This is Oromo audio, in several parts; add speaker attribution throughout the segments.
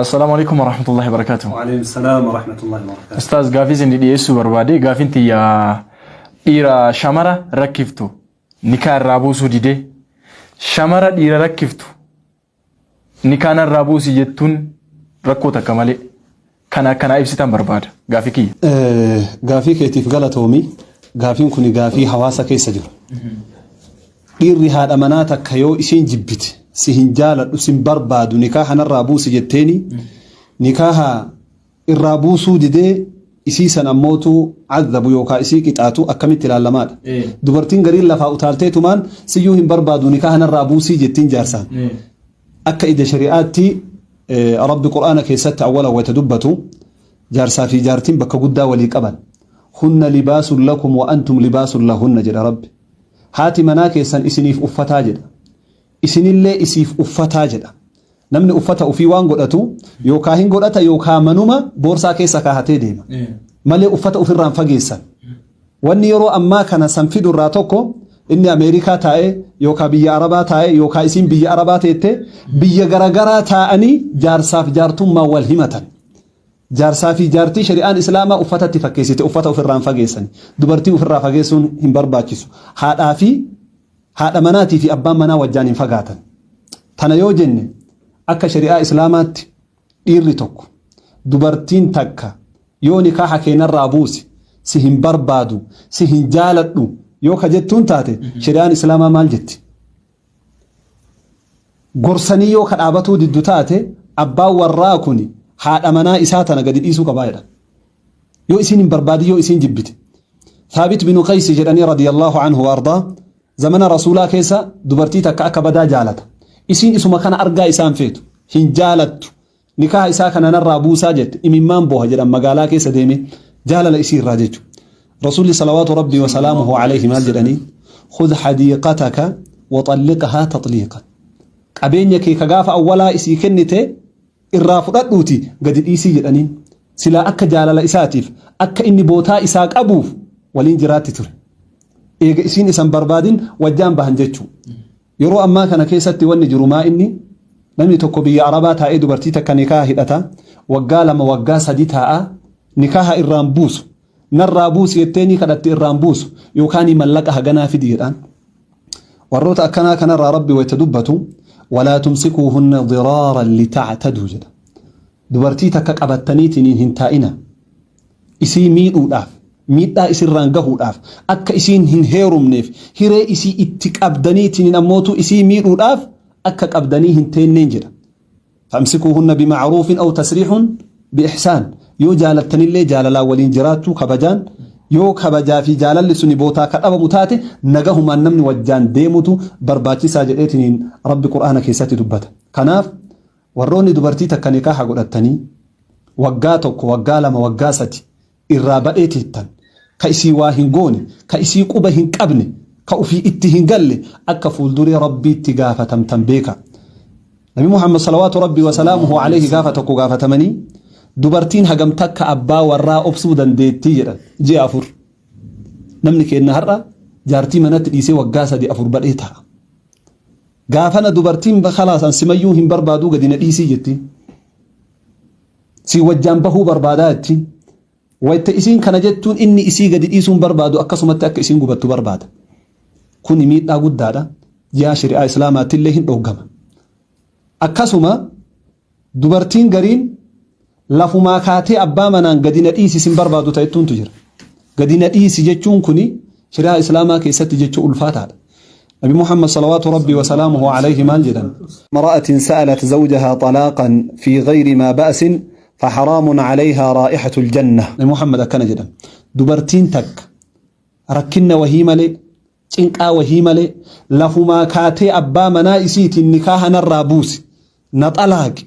Speaker 1: Assalaamu alaikum warahmatullahi wabarakatuh.
Speaker 2: Waalaikum salaam wa rahmatullahi wa barakatuh.
Speaker 1: Ustaaz, gaafii isin dhiyeessuu barbaade, gaafiin tiyya dhiira shamara rakkiftu nikaa irraa buusuu didee, shamara dhiira rakkiftu nikaa narraa buusi jettuun rakkoo takka malee, kana akkanaa ibsitan barbaada gaafii kiyya.
Speaker 2: Gaafii keetiif galatoomi. Gaafiin kun gaafii hawaasa keessa jiru. Dhiirri haadha manaa takka yoo isiin jibbite, si hin jaaladhu, sin barbaadu, nikaaha narraa buusi jetteeni nikaaha irraa buusuu didee isii san ammootu cadhabu yookaan isii qixaatu akkamitti ilaalamaadha? Dubartiin gariin lafaa utaalteetumaan siyyuu hin barbaadu, nikaaha narraa buusii jettiin jaarsaan. Akka ija shari'aatti, Rabbi Qur'aana keessatti awwala wayita dubbatu, jaarsaa fi jaartiin bakka guddaa walii qaban. "Hunna libaasun lakum wa antum libaasun lahunna" jedha Rabbi. Haati manaa keessan isiniif uffataa jedha. Isinillee isiif uffataa jedha. Namni uffata ofii waan godhatu yookaan hin godhata yookaan manuma boorsaa keessa kaahatee deema. Malee uffata ofirraan fageessan. Wanni yeroo ammaa kana san fidu irraa tokko, inni Ameerikaa taa'ee yookaan biyya Arabaa taa'ee yookaan isiin biyya Arabaa teettee, biyya garagaraa taa'anii jaarsaaf jaartummaa wal himatan. Jaarsaa fi jaartii shari'aan Islaamaa uffatatti fakkeessite, uffata ofirraan fageessani. Dubartii ofirraa fageessuun hin barbaachisu. Haadhaa fi haadha manaatii fi abbaan manaa wajjaan hin fagaatan. Tana yoo jenne, akka shari'aa Islaamaatti dhiirri tokko dubartiin takka yoo nikaaha keenarraa buusi, si hin barbaadu, si hin jaaladhu yoo ka jettuun taate, shari'aan Islaamaa maal jetti? Gorsanii yoo ka dhaabatuu diddu taate, abbaan warraa kun haadha manaa isaa tana gadi dhiisuu qabaa jedha. Yoo isiin hin barbaadin, yoo isiin jibbite. Thaabit binu Qaysi jedhanii, radiyallahu anhu wa ardaa, zamana Rasuulaa keessa dubartii takka akka badaa jaalata. Isiin isuma kana argaa isaan feetu. Hin jaalattu. Nikaaha isaa kana narraa buusaa jette, imimmaan booha jedhan, magaalaa keessa deeme jaalala isii irraa jechu. Rasuulli salawaatu Rabbii wa salaamuhu alayhi maal jedhanii? "Khudh hadiiqataka wa xalliqhaa taxliiqan." Qabeenya kee ka gaafa awwalaa isii kennite irraa fudhadhuuti gadi dhiisii jedhaniin. Silaa akka jaalala isaatiif, akka inni bootaa isaa qabuuf waliin jiraatti ture. Eega isiin isan barbaadin wajjaan bahan jechuu. Yeroo ammaa kana keessatti wanni jiru maa inni? Namni tokko biyya Arabaa taa'ee dubartii takka nikaaha hidhata, waggaa 2, waggaa 3 taa'a, nikaaha irraan buusu. Narraa buusi jettee ni kadhatti, irraan buusu, yookaan mallaqa haganaa fidi jedhaan. Warroota akkanaa kanarraa Rabbi wayita dubbatu, "Walaa tumsikuuhunna diraaran litactaduu" jedha. Dubartii takka qabattaniitiin hin taa'ina. Isii miidhuudhaaf, miidhaa isirraan gahuudhaaf, akka isiin hin heerumneef hiree isii itti qabdaniitiin ammootu isii miidhuudhaaf akka qabdanii hin teenneen jedha. "Famsikuuhunna bimacruufin aw tasriixun biixsaan." Yoo jaalattanillee jaalalaan waliin jiraachuu kabajaan, yoo kabajaa fi jaalalli suni bootaa ka dhabamu taate, nagahumaan namni wajjaan deemutu barbaachisaa jedheetiniin Rabbi Qur'aana keessatti dubbata. Kanaaf warroonni dubartii takka nikaaha godhattanii waggaa 1, waggaa 2, waggaa 3 irraa badhee teettan, ka isii waa hin goone, ka isii quba hin qabne, ka ufii itti hin galle, akka fuulduree Rabbiitti gaafatamtan beeka. Nabi Muhammad salawaatu Rabbii wasalaamuhu alayhi gaafa tokko gaafatamanii, dubartiin hagam takka abbaa warraa obsuu dandeettii jedhan. Ji'a 4. Namni keenna har'a jaartii manatti dhiisee waggaa 3, 4 badhee taa'a. Gaafana dubartiin "Khalaas, an simayyuu hin barbaaduu, gadi na dhiisii" jettiin. Si wajjaan bahuu barbaadaa jettiin. Wayta isiin kana jettuun, inni isii gadi dhiisuun barbaadu, akkasumatti akka isiin gubattu barbaada. Kuni miidhaa guddaadha. Ji'a shari'aa Islaamaatti illee hin dhoggama. Akkasuma dubartiin gariin lafumaa kaatee abbaa manaan "Gadi na dhiisi, sin barbaadu" ta'ettuuntu jira. Gadi na dhiisi jechuun kuni shari'aa Islaamaa keessatti jechuu ulfaataadha. Nabi Muhammad salawaatu Rabbii wasalaamuhu alayhi maal jedhan? امرأة سألت زوجها طلاقا في غير ما بأس فحرام عليها رائحة الجنة. Nabi Muhammad akkana jedhan: dubartiin takka rakkinna wahii malee, cinqaa wahii malee, lafumaa kaatee abbaa manaa isiitiin "Nikaaha narraa buusi, na xalaaqi"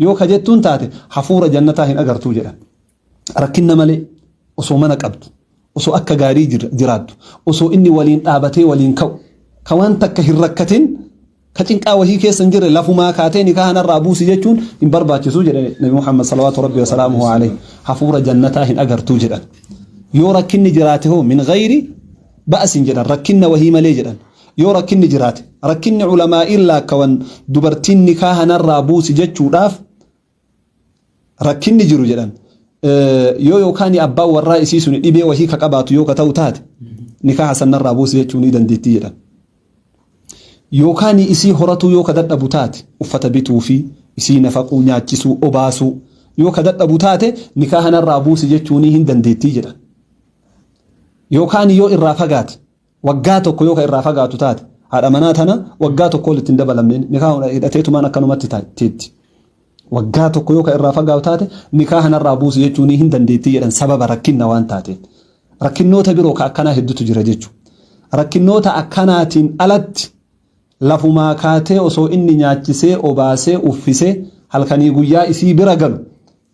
Speaker 2: yoo ka jettuun taate, hafuura jannataa hin agartuu jedhan. Rakkinna malee, osoo mana qabdu, osoo akka gaarii jiraattu, osoo inni waliin dhaabatee waliin ka'u, ka waan takka hin rakkatin, ka cinqaa wahii keessa hin jirre, lafumaa kaatee "Nikaaha narraa buusi" jechuun hin barbaachisu jedhe Nabi Muhammad salawaatu Rabbi wasalaamuhu alayhi. Hafuura jannataa hin agartuu jedhan. Yoo rakkinni jiraate hoo? "Min gayri ba'asin" jedhan, rakkinna wahii malee jedhan. Yoo rakkinni jiraate, rakkinni ulamaa'iin laakkawan dubartiin "Nikaaha narraa buusi" jechuudhaaf Rakkinni jiru jedhan yoo yookaan abbaan warraa isii suni dhibee wahii ka qabaatu yoo ka ta'u taate nikaaha sanarraa buusi jechuu ni dandeettii jedhan. Yookaan isii horatuu yoo ka dadhabu taate, uffata bituu fi isii nafaquu, nyaachisuu, obaasuu yoo ka dadhabu taate, nikaaha narraa buusi jechuunii hin dandeettii jedhan. Yookaan yoo irraa fagaate, waggaa tokko yoo ka irraa fagaatu taate, haadha manaa tana waggaa tokko walitti hin dabalamne, nikaaha hidhateetumaan akkanumatti teetti. Waggaa tokko yoo ka irraa fagaatu taate, nikaaha narraa buusi jechuunii hin dandeettii jedhan, sababa rakkinna waan taateef. Rakkinnoota biroo ka akkanaa hedduutu jira jechuudha. Rakkinnoota akkanaatiin alatti lafumaa kaatee osoo inni nyaachisee, obaasee, uffisee, halkanii guyyaa isii bira galu,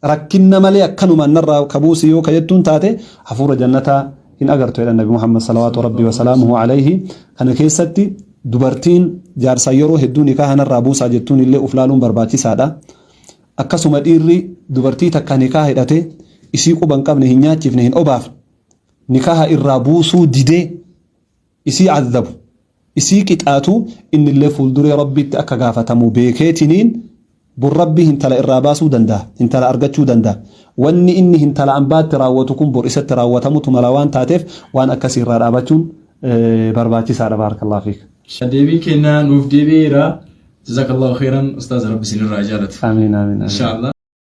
Speaker 2: rakkinna malee akkanumaan narraa ka buusi yoo ka jettuun taate, hafuura jannataa hin agartu jedhan Nabi Muhammad salawaatu rabbii wasalaamuhu alayhi. Kana keessatti dubartiin jaarsaa yeroo hedduu nikaaha narraa buusaa jettuun illee uf laaluun barbaachisaadha. Akkasuma dhiirri dubartii takka nikaaha hidhatee isii quba hin qabne, hin nyaachifne, hin obaafne, nikaaha irraa buusuu didee isii azabu, isii qixaatu, innillee fuulduree Rabbiitti akka gaafatamu beekeetiniin, bor Rabbii hintala irraa baasuu danda'a, hintala argachuu danda'a. Wanni inni hintala ambaatti raawwatu kun bor isatti raawwatamutu mala waan taateef, waan akkasii irraa dhaabachuun barbaachisaadha. Baarakallahu fiik.
Speaker 1: Deebiin kennaa nuuf deebi'eera. Jazakallahu khairan, ustaaz, Rabbi isinirraa jaalatu.
Speaker 2: Amiin, amiin.
Speaker 1: Inshaallah.